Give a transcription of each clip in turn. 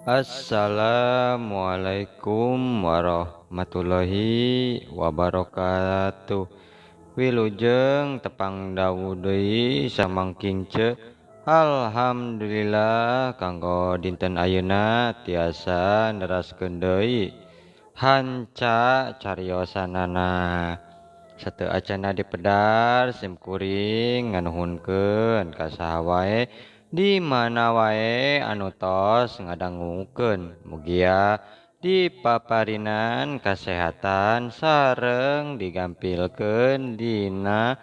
Assalamualaikum warahmatullahi wabarakatuh. Wilujeng tepang dawuh deui samangking ce. Alhamdulillah kanggo dinten ayeuna tiasa neraskeun deui hanca cariosanana. Sateu acana dipedar sim kuring nganuhunkeun ka saha wae di mana wae anu tos ngadangukeun, mugia dipaparinan kasehatan sareng digampilkeun dina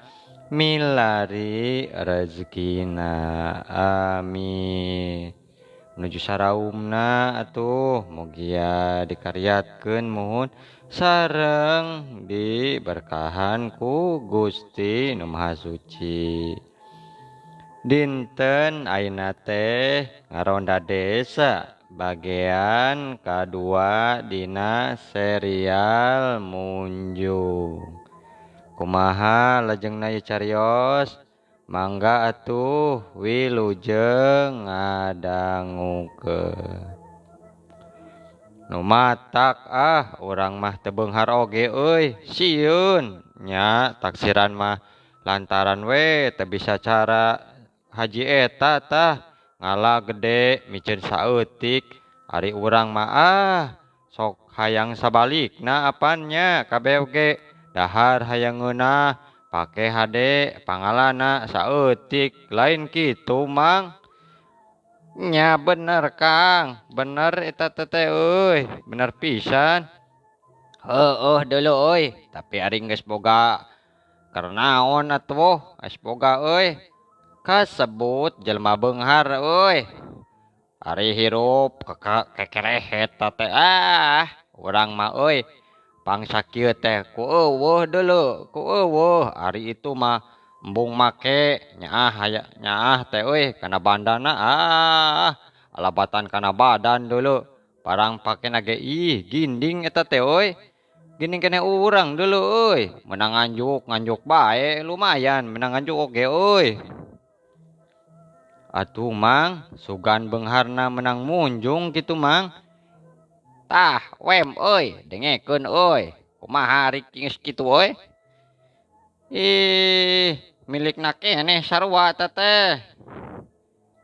milari rezekina, amin. Nuju saraumna atuh mugia dikariatkeun muhun sareng diberkahan ku Gusti Nu Maha Suci. Dinten ayeuna teh ngaronda desa bagian kadua dina serial Munjung. Kumaha lajengna ieu carios? Mangga atuh wilujeng ngadangukeun. Nu matak ah urang mah teu beunghar oge euy, sieun nya taksiran mah lantaran we teu bisa cara haji eta tah ngala gede miceun saeutik, ari urang mah ah sok hayang sabalikna apannya kabeh oge dahar hayang ngeunah pake hade pangalana saeutik, lain kitu Mang. Nya bener Kang, bener eta teh euy, bener pisan. Heueuh deuleu euy, tapi ari geus boga karnaon atuh, geus boga euy. Kasebut jelema beunghar euy. Ari hirup kekerehet teh ah, urang mah euy pangsa kieu teh ku eueuh deuleu, ku eueuh. Ari itu mah embung make nyaah haya nyaah teh euy kana bandana ah, alabatan kana badan deuleu. Barang pakena ge ih ginding eta teh euy. Ginding keneh urang deuleu euy, meunang nganjuk nganjuk bae lumayan meunang nganjuk oge euy. Atuh Mang, sugan beungharna menang munjung kitu Mang. Tah wem euy, dengekeun euy. Kumaha ari geus kitu euy? Ih, milikna keneh sarua eta teh.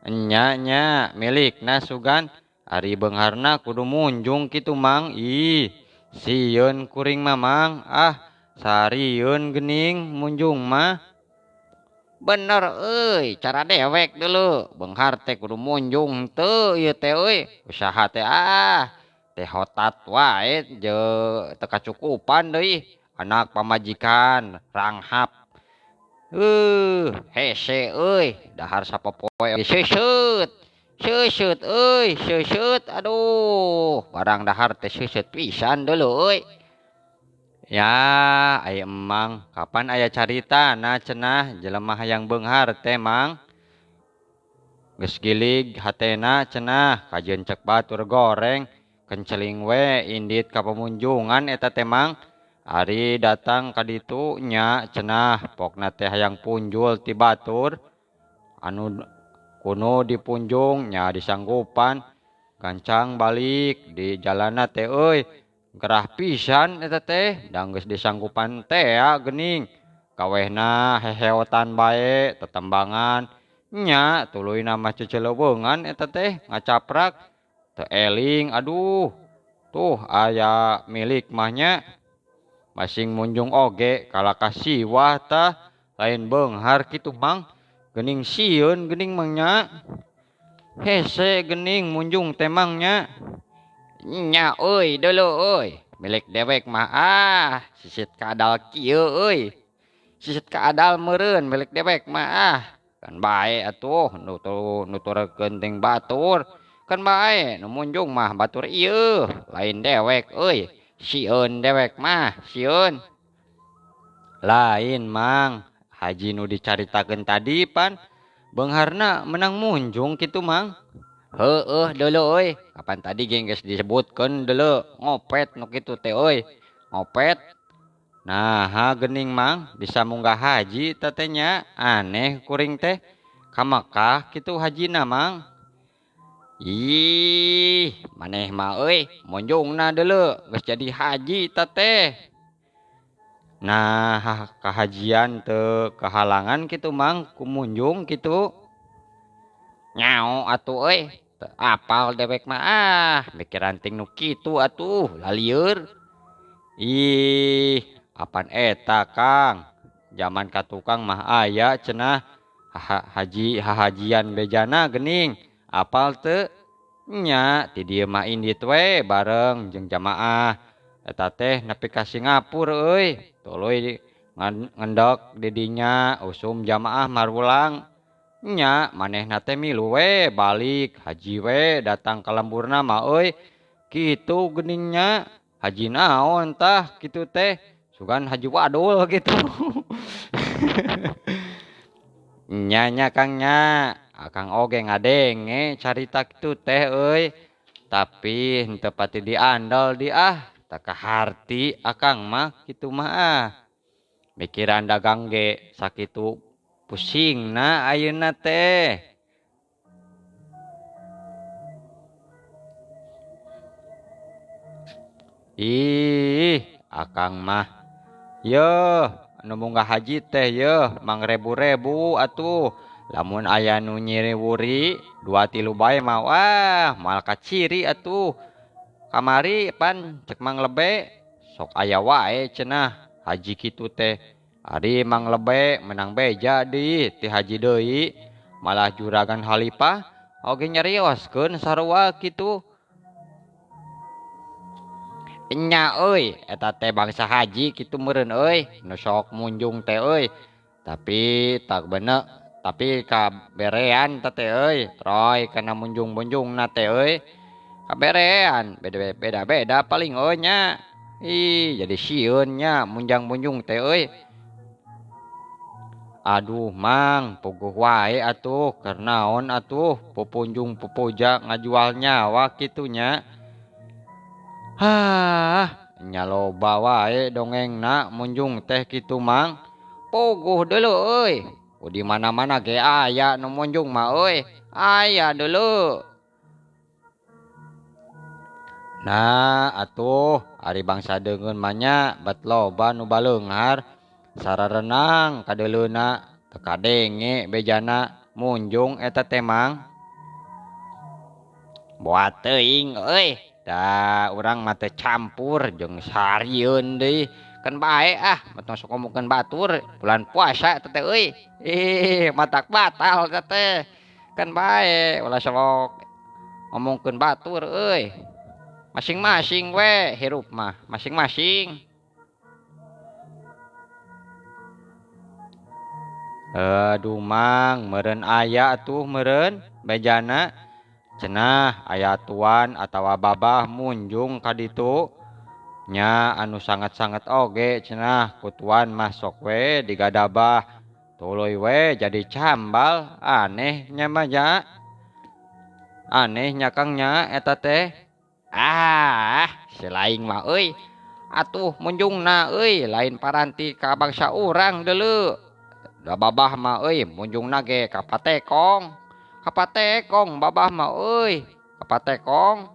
Enya nya milikna sugan, ari beungharna kudu munjung kitu Mang. Ih, sieun kuring mah Mang. Ah, sarieun geuning munjung mah. Bener euy, cara dewek deuleu. Beunghar teh kudu munjung teu ieu teh euy. Usaha teh ah, teh hotat wae je teu kacukupan deui. Anak pamajikan ranghap. Hese euy, dahar sapopoe seuseut. Seuseut euy, seuseut aduh, barang dahar teh seuseut pisan deuleu euy. Ya, aya emang kapan aya caritana cenah jelema hayang beunghar teh Mang. Geus gilig hatena cenah kajeun cek batur goreng kenceling we indit ka pamunjungan eta teh Mang. Ari datang ka ditu nya cenah pokna teh hayang punjul ti batur anu kuno dipunjung nya disanggupan gancang balik di jalanna teh euy. Gerah pisan eta teh da geus disanggupan tea geuning kawehna heheotan bae tetembangan nya tuluyna mah ceceleweungan eta teh ngacaprak teu eling aduh tuh aya milik mah nya masing munjung oge kalakah siwah tah lain beunghar kitu Mang, geuning sieun geuning Mang nya, hese geuning munjung teh Mang nya. Nya euy deuleu euy, milik dewek mah ah sisit kadal kieu euy. Sisit kadal meureun milik dewek mah ah. Kan bae atuh nuturkeun ting batur. Kan bae nu munjung mah batur ieu, lain dewek euy. Sieun dewek mah, sieun. Lain Mang, haji nu dicaritakeun tadi pan beungharna menang munjung kitu Mang. Heueuh deuleu euy, kapan tadi ge geus disebutkeun deuleu ngopet nu kitu teh euy. Ngopet. Naha geuning Mang bisa munggah haji teh nya, aneh kuring teh. Ka Mekah kitu hajina Mang. Ih, maneh mah euy, monjongna deuleu geus jadi haji ta teh. Nah, kahajian teu kahalangan kitu Mang ku munjung kitu. Nyao atuh euy, teu apal dewek mah ah, mikiran ting nu kitu atuh lalieur. Ih, apan eta Kang? Jaman ka tukang mah aya cenah haji hahajian bejana geuning. Apal teu? Nya ti dieu mah indit we bareng jeung jamaah. Eta teh nepi ka Singapura euy. Tuluy ngendok di dinya usum jamaah marulang. Nya manehna teh milu we balik haji we datang ka lemburna mah euy. Kitu geuning nya. Haji naon tah kitu teh? Sugan haji wadul kitu. Nya nya Kang nya. Akang oge ngadenge carita kitu teh euy. Tapi henteu pati diandel di ah, teu kaharti akang mah kitu mah ah. Mikiran dagang ge sakitu pusingna ayeuna teh. Ih, akang mah yeuh anu munggah haji teh yeuh mangrebu-rebu atuh. Lamun aya nu nyiriwuri 2-3 bae mah wah moal kaciri atuh. Kamari pan cek Mang Lebe sok aya wae cenah haji kitu teh. Ari Mang Lebe menang beja deui ti haji deui malah juragan Halipah oge nyarioskeun sarua kitu. Nya euy eta teh bangsa haji kitu meureun euy nu sok munjung teh euy. Tapi tak bener tapi kaberean teh euy roy kana munjung-munjungna teh euy. Kaberean beda-beda paling euy nya. Ih jadi sieun nya munjang-munjung teh euy. Aduh Mang puguh wae atuh keur naon atuh pupunjung pupuja ngajual nyawa kitu nya. Hah, nya loba wae dongengna munjung teh kitu Mang. Puguh deuleu euy. Di mana-mana ge aya nu munjung mah euy. Aya deuleu. Nah, atuh ari bangsa deungeun mah nya bet loba nu baleunghar sararenang kadeuleuna teu kadenge bejana munjung eta teh Mang. Boa teuing euy. Da urang mah teu campur jeung sarieun deui. Kan bae ah, mah tong sok ngomongkeun batur bulan puasa eta teh euy. Ih, matak batal eta teh. Kan bae ulah sok ngomongkeun batur euy. Masing-masing we hirup mah, masing-masing. Aduh Mang, meureun aya atuh meureun bejana. Cenah aya tuan atawa babah munjung ka ditu. Nya anu sangat-sangat oge cenah ku tuan mah sok we digadabah. Tuluy we jadi cambal, aneh nya mah nya. Aneh nya Kang nya eta teh. Ah, si laing mah euy. Atuh munjungna euy lain paranti ka bangsa urang deuleu. Da babah mah euy munjungna ge ka patekong. Ka patekong babah mah euy, ka patekong.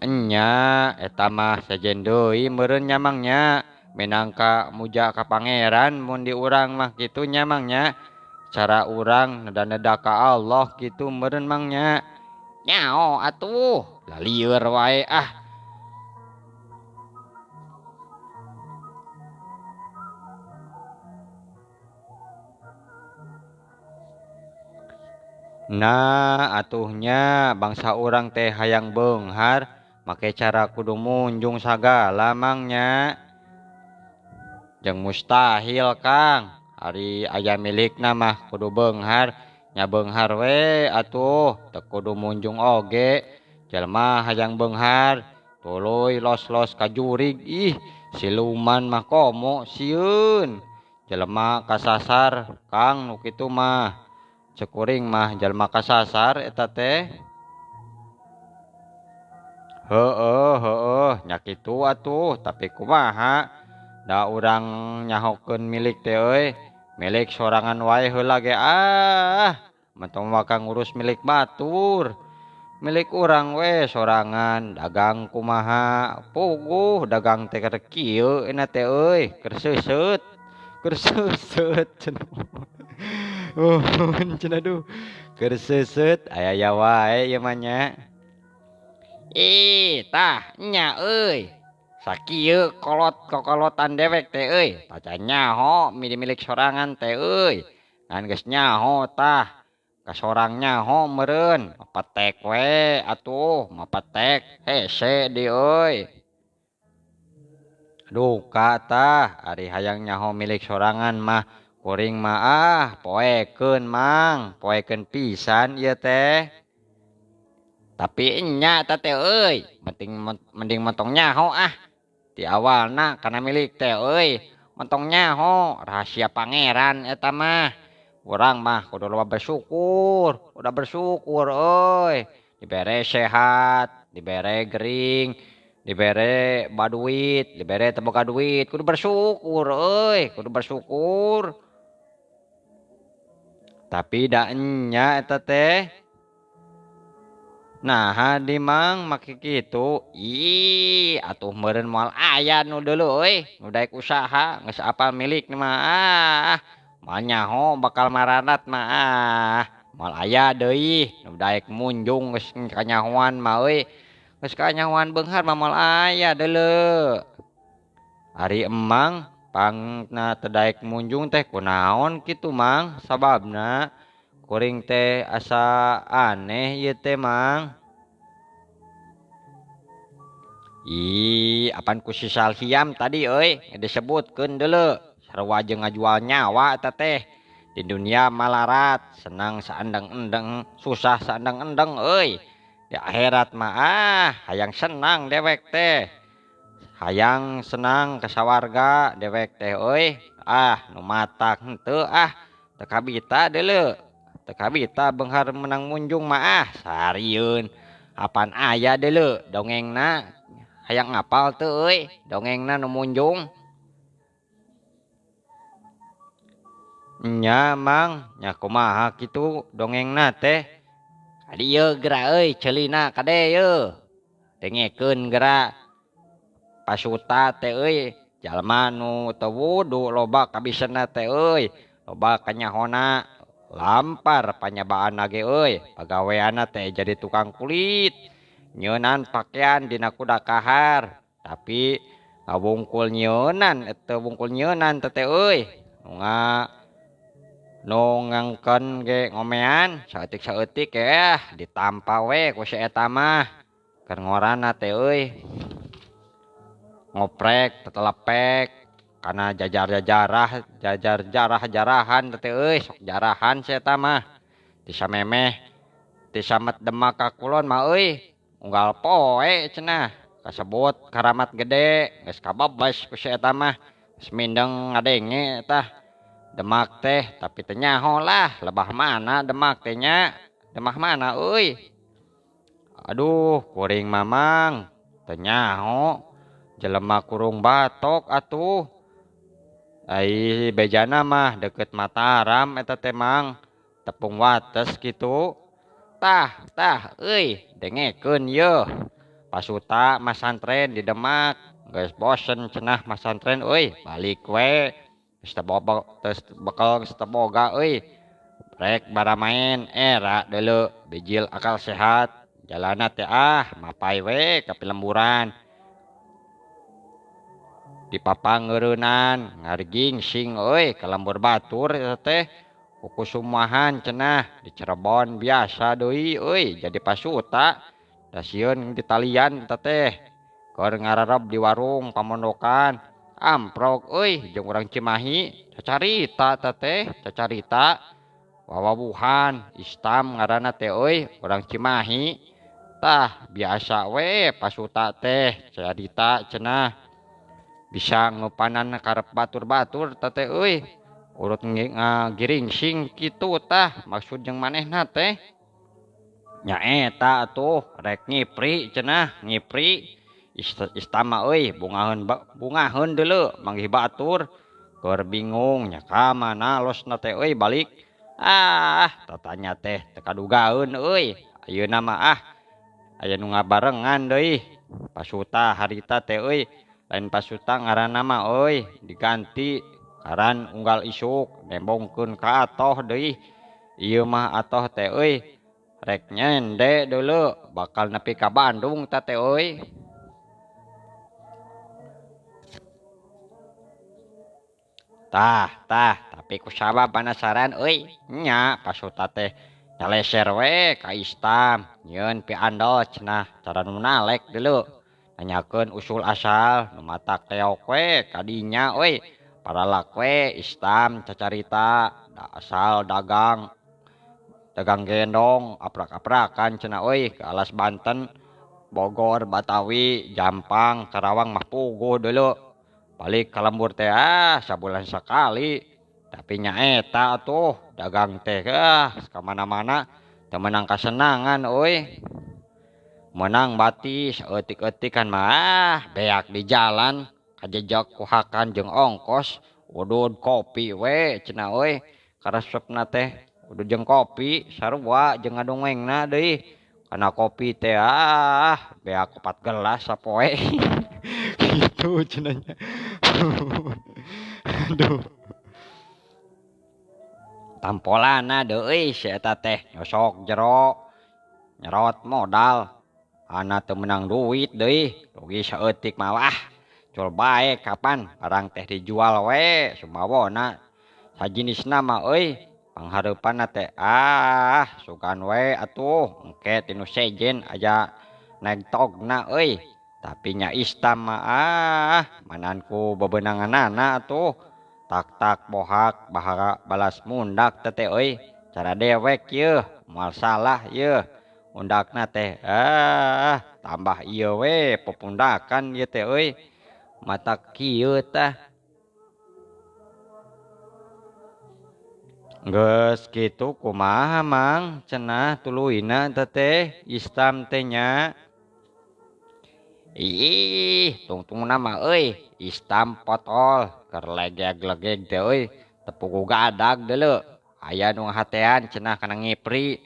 Enya eta mah sejen deui meureun nya Mang nya. Minangka muja ka pangeran mun di urang mah kitu nya Mang nya. Cara urang neda-neda ka Allah kitu meureun Mang nya. Nyao atuh, lalieur wae ah. Nah, atuhnya bangsa urang teh hayang beunghar make cara kudu munjung sagala Mang nya. Jeung mustahil Kang, ari aya milikna mah kudu beunghar. Nya beunghar we atuh, teu kudu munjung oge. Jelema hayang beunghar, tuluy los-los ka jurig. Ih, siluman mah komo sieun. Jelema kasasar Kang nu kitu mah. Cek kuring mah jelema kasasar eta teh. Heueuh heueuh nya kitu atuh, tapi kumaha da urang nyahokeun milik teh euy. Milik sorangan wae heula ge ah. Mentong waka ngurus milik batur. Milik urang we sorangan dagang kumaha puguh dagang teh keur kieu ena teh euy keur seuseut cenah. Oh cenah aduh keur seuseut aya ya wae ieu mah nya. Ih tah nya euy sakieu kolot kokolotan dewek teh euy tacan nyaho milik sorangan teh euy ngan geus nyaho tah kasorang nyaho meureun mapetek we atuh mapetek hese di euy. Duka tah ari hayang nyaho milik sorangan mah kuring mah ah poekeun mang poekeun pisan ieu teh. Tapi nya ta teh euy mending montong nyaho ah di awalna kana milik teh euy montong nyaho rahasia pangeran eta mah. Urang mah kudu loba bersyukur, udah bersyukur euy. Dibere sehat, dibere gering, dibere baduit, dibere teu boga duit, kudu bersyukur euy, kudu bersyukur. Tapi da enya eta teh. Naha di mang make kitu? Ih, atuh meureun moal aya nu deuleu euy, nu daek usaha geus apal milik mah ah. Moal nyaho bakal mararat mah ah. Moal aya deui nu daek munjung geus kanyahoan mah euy. Geus kanyahoan beunghar mah moal aya deuleu. Ari emang pangna teu daek munjung teh kunaon kitu mang sababna? Kuring teh asa aneh ieu teh mang. Ih, apan ku si Salhiam tadi euy disebutkeun deuleu. Sarua jeung ngajual nyawa eta teh. Di dunia malarat, senang saendeng-endeng, susah saendeng-endeng euy. Di akhirat mah ah hayang senang dewek teh. Hayang senang ka sawarga dewek teh euy. Ah nu matak henteu ah teu kabita deuleu. Teu kabita beunghar menang munjung mah ah sarieun. Apan aya deuleu dongengna hayang ngapal teu euy dongengna nu munjung. Nya mang nya kumaha kitu dongengna teh. Kadi ieu geura euy ceulina kade yeuh. Dengekeun geura. Pasuta teh euy jalma nu teu wudu loba kabisena teh euy. Loba kanyahona lampar panyabaanna ge euy. Pagaweanna teh jadi tukang kulit. Nyeunan pakean dina kuda kahar. Tapi ngawungkul nyeunan eta wungkul nyeunan teh euy. Nu ngangkeun ge ngomean saeutik-saeutik eh ditampa we ku si eta mah. Keur ngorana teh euy. Ngoprek tetelepek kana jajar-jajarah jajar-jarah-jarahan teh euy sok jarahan si eta mah. Ti samemeh ti samet Demak ka kulon mah euy unggal poe cenah kasebut karamat gede geus kababas ku si eta mah. Geus mindeng ngadenge tah Demak teh tapi teu nyaho lah lebah mana Demak teh nya Demak mana euy. Aduh kuring mamang teu nyaho jelema kurung batok atuh. Ai bejana mah deket Mataram eta teh mang tepung wates kitu. Tah tah euy dengekeun yeuh. Pasuta masantren di Demak geus bosen cenah masantren euy balik we. Geus bekal geus teu boga euy. Rek baramaen era deuleu bijil akal sehat jalana teh ah mapai we ka pilemburan. Di papangeureunan ngargingsing euy ka lembur batur eta teh kukusumahan cenah di Cirebon biasa deui euy jadi pasuta da sieun ditalian eta teh keur ngarareb di warung pamondokan. Amprok euy jeung urang Cimahi cacarita eta teh cacarita wawawuhan Istam ngaranna teh euy urang Cimahi tah biasa we pasuta teh carita cenah bisa ngeupanan karep batur-batur teh teh euy urut ngagiringsing kitu tah maksud jeung manehna teh nya eta atuh rek ngipri cenah ngipri Istama euy bungaheun bungaheun deuleu manggih batur keur bingung nya ka mana losna teh euy balik Ah tatanya teh teu kadugaeun euy. Ayeuna mah ah aya nu ngabarengan deui. Pasuta harita teh euy. Lain pasuta ngaranna mah euy diganti ngaran unggal isuk nembongkeun ka atoh deui. Ieu mah atoh teh euy rek nyende deuleu bakal nepi ka Bandung ta teh euy. Tah tah tapi kusabab panasaran euy nya pasuta teh nyaleser we ka Istam nyieun piandel cenah cara nu nalek deuleu nanyakeun usul asal nu matak teok we kadinya euy paralak we Istam cacarita asal dagang dagang gendong aprak-aprakan cenah euy ke alas Banten Bogor Batawi Jampang Karawang mah puguh deuleu balik ka lembur teh ah sabulan sakali tapi nyaeta atuh dagang teh ah ka mana-mana teu meunang kasenangan euy meunang bati saeutik-eutikan mah ah beak di jalan kajejek ku hakan jeung ongkos udud kopi we cenah euy karesepna teh udud jeung kopi sarua jeung ngadongengna deui kana kopi teh ah beak 4 gelas sapoe gitu cenah nya. Aduh tampolana deui si eta teh nyosok jero nyerot modal ana teu meunang duit deui rugi saeutik mah wah cul bae kapan barang teh dijual we sumawona sajinisna mah euy panghareupanna teh ah sugan we atuh engke tinu sejen aja negtogna euy tapi nya Istam mah ah mananku bebenanganana atuh tak-tak bohak bahara balas mundak teh euy cara dewek yeuh moal salah yeuh undakna teh ah tambah ieu we pepundakan ieu teh euy mata kieu tah geus kitu kumaha mang cenah tuluyna teh Istam teh nya. Ih tungtungna mah euy Istam potol keur legeg-legeg teh euy teu gadag deuleu aya nu ngahatean cenah kana ngipri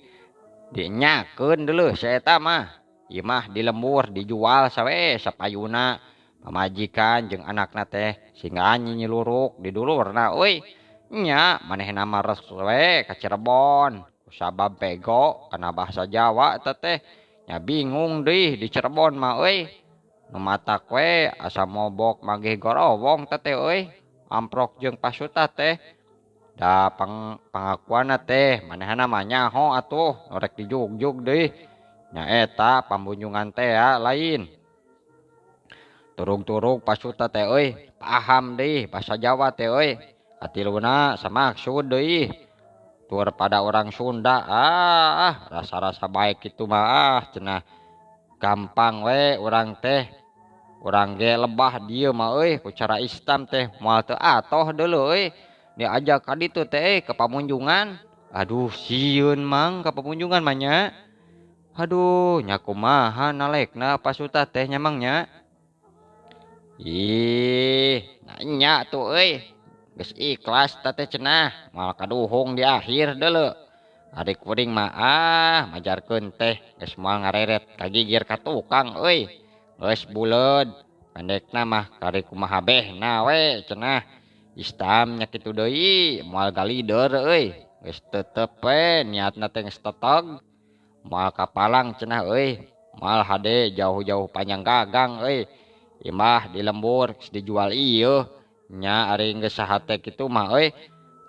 dinyakeun deuleu si eta mah ieu mah di lembur dijual sawe sapayuna pamajikan jeung anakna teh singga nyiluruk di dulurna euy nya manehna mah res we ka Cirebon kusabab bego kana bahasa Jawa eta teh nya bingung deui di Cirebon mah euy nu matak we asa mobok magih gorowong teh euy amprok jeung pasuta teh da pangakuanna teh manehna mah nyaho atuh nu rek dijugjug deui nya eta pambunjungan teh lain turung-turung pasuta teh euy paham deui bahasa Jawa teh euy katiluna samaksud deui tur pada orang Sunda ah rasa-rasa baik kitu mah ah cenah gampang we urang teh urang ge lebah dieu mah euy ku cara Istam teh moal teu atoh deuleu euy diajak ka ditu teh ke Pamunjungan aduh sieun mang ka Pamunjungan mah nya aduh nya kumaha nalekna pasuta teh nya mang nya ih nanya tuh euy geus ikhlas ta teh cenah moal kaduhung di akhir deuleu ari kuring mah ah majarkeun teh geus moal ngareret kagigir ka tukang euy geus buleud pendekna mah kari kumaha behna we cenah Istam nya kitu deui moal galider euy geus tetep we niatna teh geus teteg moal kapalang cenah euy moal hade jauh-jauh panjang gagang euy imah di lembur geus dijual ieu nya ari geus sahate kitu mah euy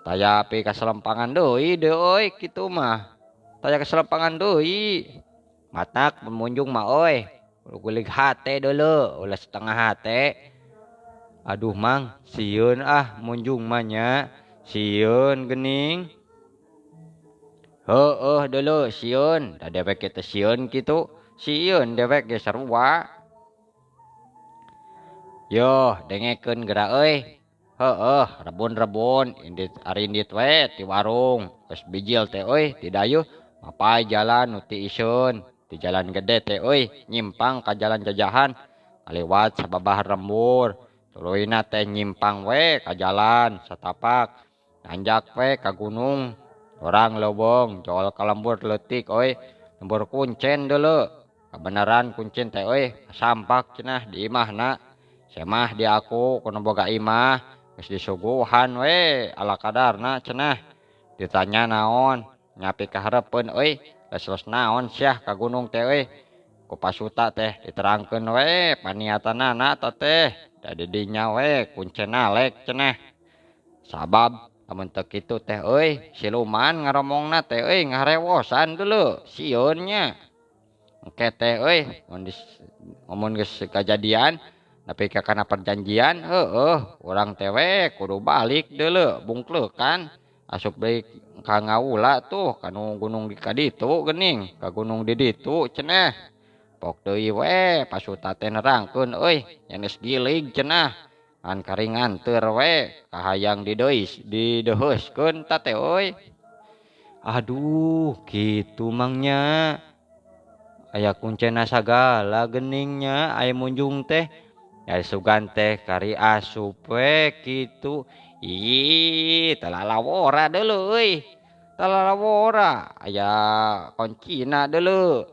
taya pi kaselempangan deui euy kitu mah taya kaselempangan deui matak munjung mah euy gulig hate deuleu ulah setengah hate aduh mang sieun ah munjung mah nya sieun geuning heueuh deuleu sieun da dewek teh sieun kitu sieun dewek ge sarua yoh dengekeun geura euy heueuh rebun-rebun indit arindit we ti warung geus bijil teh euy ti dayeuh mapay jalan nu ti iseun ti jalan gede teh euy nyimpang ka jalan jajahan kaliwat sababah lembur tuluyna teh nyimpang we ka jalan satapak nanjak we ka gunung Orang leuweung jol ka lembur leutik euy, lembur kuncen deuleu. Kabeneran kuncen teh euy, sampak cenah di imahna. Semah di aku kudu boga imah, geus disuguhan we ala kadarna cenah. Ditanya naon, nyapi kahareupeun euy, les-les naon sia ka gunung teh euy. Ku pasuta teh diterangkeun we paniatanana ta teh. Da di dinya we kuncen nalek cenah. Sabab lamun teu kitu teh euy, siluman ngaromongna teh euy ngarewosan deuleu, sieun nya. Engke teh euy, mun geus kajadian nepi ka kana perjanjian, heueuh urang teh we kudu balik deuleu bungkleukan. Asup deui ka ngawula tuh kanu gunung di kaditu geuning, ka gunung di ditu cenah. Pok deui we pasuta teh nerangkeun euy, nya geus gilig cenah. Ngan karinganteur we kahayang dideuheuskeun ta teh euy. Aduh, kitu mang nya. Aya kuncena sagala geuning nya aya munjung teh. Ya sugan teh kari asup we kitu. Ih, talalawora deuleu euy. Talalawora aya kuncina deuleu.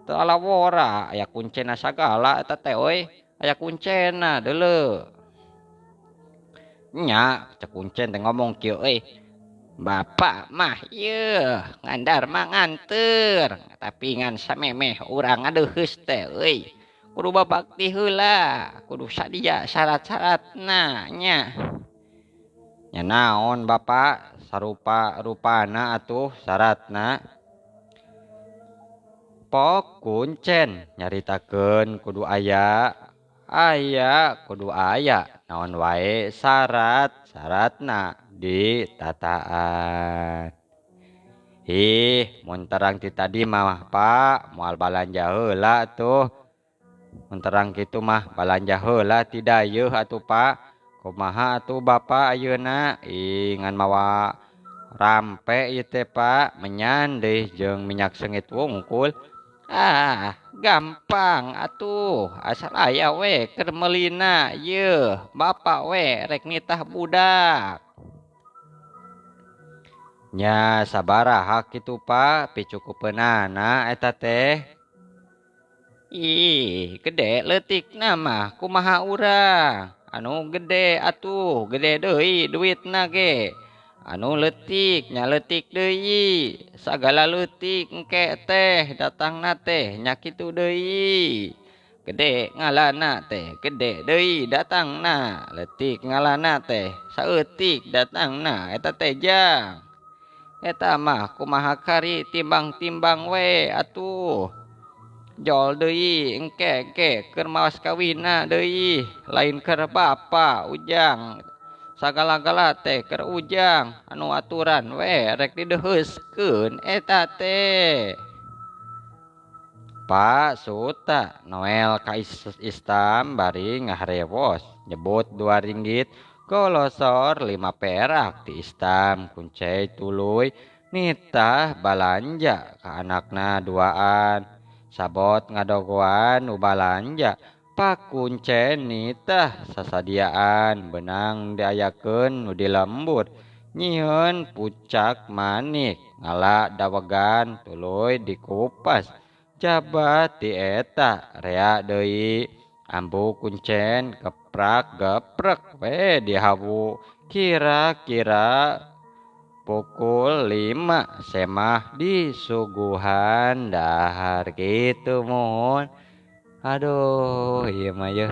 Talalawora aya kuncena sagala eta teh euy. Aya kuncena deuleu. Nya cek kuncen teh ngomong kieu euy. Bapak mah ieu ngandar mah nganteur, tapi ngan samemeh urang ngadeuheus teh euy. Kudu babakti heula, kudu sadia syarat-syaratna nya. Nya naon Bapak sarupa-rupana atuh syaratna. Pok kuncen nyaritakeun kudu aya, aya kudu aya naon wae syarat-syaratna ditataan. Ih, mun terang ti tadi mah Pak, moal balanja heula tuh. Mun terang kitu mah balanja heula ti dayeuh atuh Pak. Kumaha atuh Bapak ayeuna? Ih, ngan mawa rampe ieu teh Pak, menyan deui jeung minyak seungit wungkul. Ah, gampang atuh, asal aya we keur meulina yeuh, Bapak we rek nitah budak. Nya sabaraha kitu Pak picukupeunana eta teh? Ih, gede leutikna mah kumaha urang. Anu gede atuh, gede deui duitna ge. Anu leutik nya leutik deui, sagala leutik engke teh datangna teh nya kitu deui. Gede ngalana teh, gede deui datangna, leutik ngalana teh saeutik datangna eta teh jang. Eta mah kumaha kari timbang-timbang we atuh. Jol deui engke ge keur mawas kawinna deui, lain keur bapa ujang. Sagala-gala teh keur ujang, anu aturan we rek dideuheuskeun eta teh. Pak Suta Noel ka Istam bari ngaharewos nyebut 2 ringgit kolosor 5 perak di Istam kuncei tuluy nitah balanja ka anakna duaan. Sabot ngadogoan nu balanja Pak kuncen nitah sasadiaan benang diayakeun nu di lembur nyieun pucak manik ngala dawegan tuluy dikupas jabat di eta rea deui ambu kuncen keprak geprek we dihawu kira-kira pukul 5 semah disuguhan dahar gitu mohon. Aduh, iya mah ya.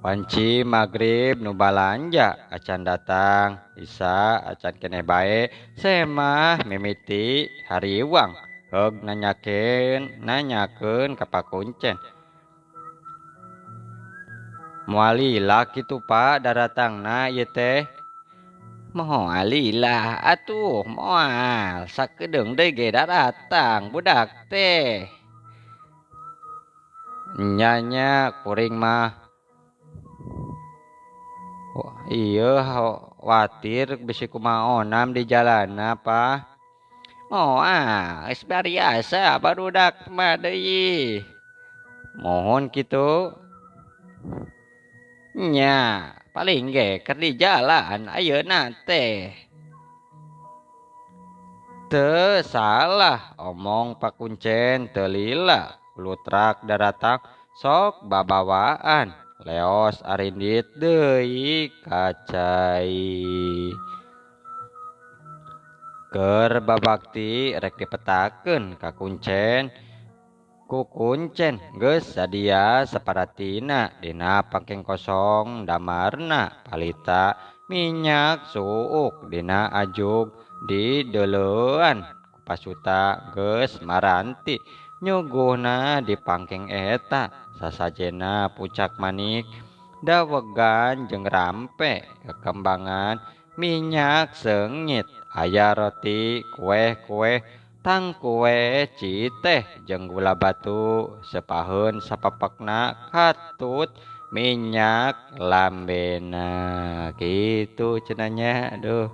Wanci maghrib nu balanja acan datang, Isa acan keneh bae semah mimiti hariwang heug nanyakeun ka Pak Kuncen. Moal lila kitu Pak daratangna ieu teh. Moal lila atuh moal sakedeung deui ge daratang budak teh. Nya nya kuring mah. Wah, iya khawatir bisi kumaha onam di jalanna Pak. Moal geus biasa barudak mah deui. Mohon kitu. Nya Paling ge keur di jalan ayeuna teh. Teu salah omong pakuncen teu lila kulutrak daratang sok babawaan leos arindit deui ka cai. Keur babakti rek dipetakeun ka kuncen ku kuncen geus sadia saparatina dina pangkeng kosong damarna palita minyak suuk dina ajug di deuleuan ku pasuta geus maranti nyuguhna di pangkeng eta sasajena pucak manik dawegan jeung rampe kekembangan minyak seungit aya roti kueh-kueh tangkue citeh jeung gula batu sepaheun sapapakna katut minyak lambena kitu cenah nya. Aduh,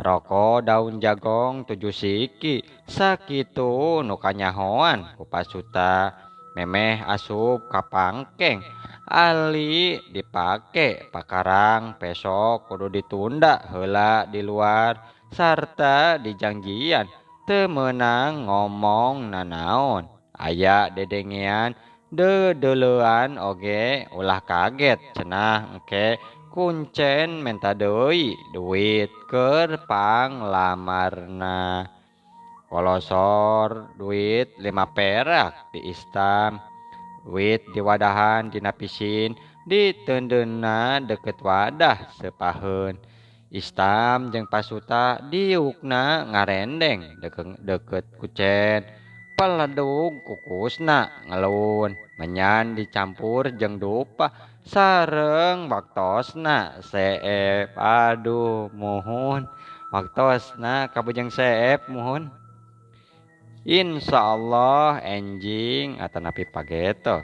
rokok daun jagong 7 siki sakitu nu kanyahoan ku pasuta memeh asup ka pangkeng ali dipake pakarang pesok kudu ditunda heula di luar sarta dijanjian teu meunang ngomong nanaon aya dedengean deudeulean oge ulah kaget cenah engke kuncen menta deui duit keur panglamarna. Kolosor duit 5 perak di istam duit diwadahan dina pisin diteundeunna deket wadah sepaheun. Istam jeung pasuta diukna ngarendeng deket kucen peledug kukusna ngelun menyan dicampur jeung dupa sareng waktosna seep. Aduh muhun waktosna kabujeng seep muhun. Insyaallah enjing atanapi pageto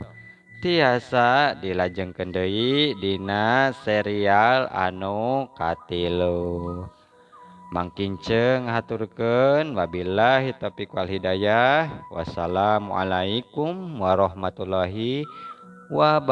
tiasa dilajengkeun deui dina serial anu katilu. Mangkinceng haturkeun wabillahi taufiq wal hidayah. Wassalamualaikum warahmatullahi wabarakatuh.